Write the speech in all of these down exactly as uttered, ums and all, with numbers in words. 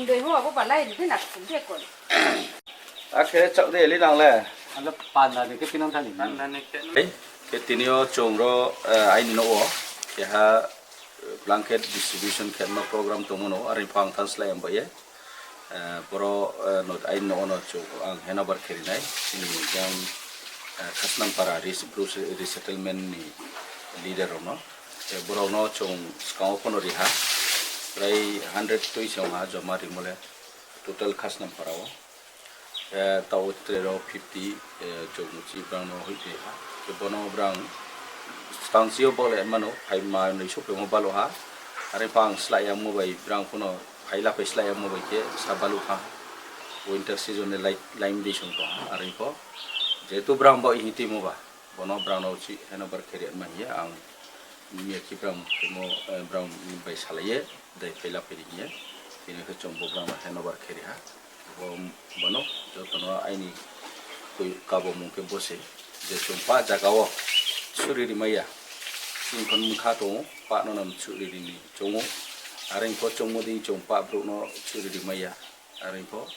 Dei ho abo balai ridi na kusum de kon. Akhe chak de li nang le. Alo panda de ke pinang thani. Panda ne ke. Hey, ke tinio chong ro, eh, aini no o. Ke ha, eh, blanket distribution khe no program tongmo no, ari phang thanslai am baye. Eh, boro, eh, no, aini no ono chong ang handover kheri nai. Ini jang, eh, Khasnam para res-, resettlement ni leader no. Tei borokno chwng swkango phano riha, prai hundred twi chwng ha joma rimole total Khasnam parao. Tei tabuk tre rok fifty, eh, chwng chi brangno hoi twi ha. Tei bono brang swkang chio bole mano, phai manwi sophaimo balo ha. Are pang slai ya mo bai brang phano phai la phai slai ya mo bai khe sa balo ha. Winter season ni lai, laim di song tong ha, are pho. Jehetu brang bo hiti mo ba. Bono brangno uchi handover kheri ma hiya ang miya ki brang mo, eh, brang bai salaiye dai phaila phiri hiya. Tini khe chwng bo brangno handover kheri ha. Bo, bono jotono aini twi kabo mung khe bose je chwng pa jagao suri rimaya. Chini khon mungkha tongo, pa no nam suri rini chongo. Are pho chongmo di chwng pa brukno suri rimaya. Are pho,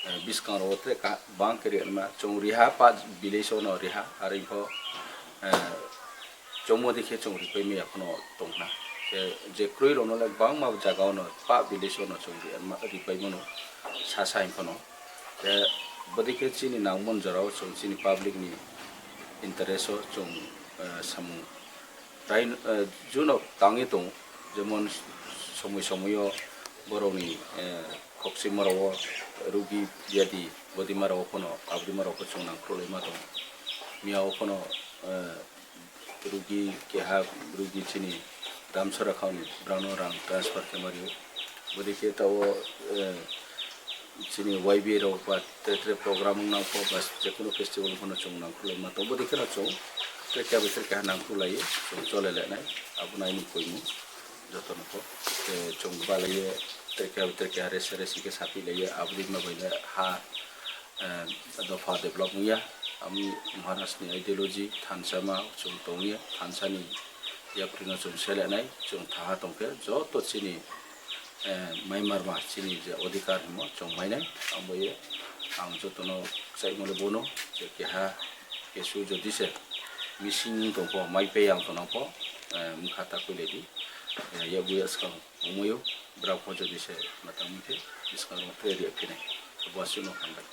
eh, bwskang rogo tre ka bang khe ri anma chwng riha pa village ono riha are pho, eh, chwngmo dikhe chwng ripai maya phano tongna. Je, je kwrwi rokno le bangma jaga ono pa village ono chwng ri anma ripai mano sa sa phano. Je bodikhe chini nangmon jorao chwng chini public ni interest o chwng, eh, samung Rai, eh, juno tangwi tongo, jemon somoi somoio borokni, eh, khokchima rogo rugi biyadi bodima rogo phano abodima rokbo chwng nangkukma tongo. Miyao phano, eh, rugi keha rugi chini Damsara khani brano rang transfer khe mario. Bodikhe tao, eh, chini Y B A rok ba tre tre program wng nang kho ba je kono festival wng phano chwng nang khulai ma tongo. Bodi kheno chwng tre kya bai tre kya nang khulai chwng chole le nai abo nai ni koi mu joto no kho. Te chwng ba lai ye tre kya bai tre kya rese rese khe sapi lai ye abo di ma bai le ha, eh, dopha develop wng ya. Amo Maharaj ni ideology thansa ma chwng tong ye thansa ni yapri no chwng sele nai chwng thaha tong khe joto chini eh, mai marma chini je odhikar himo chwng mainai, abo ye ang jotono chaimani bono je keha kesu jodi se missing wng tong pho, mai pei ang tong pho, eh, mkha ta koi lai di, eh, ya buya swkang omoyo, bwrang pho jodi se matang mui khe bwskang rok tre ri phinai, bo aswk no hambai.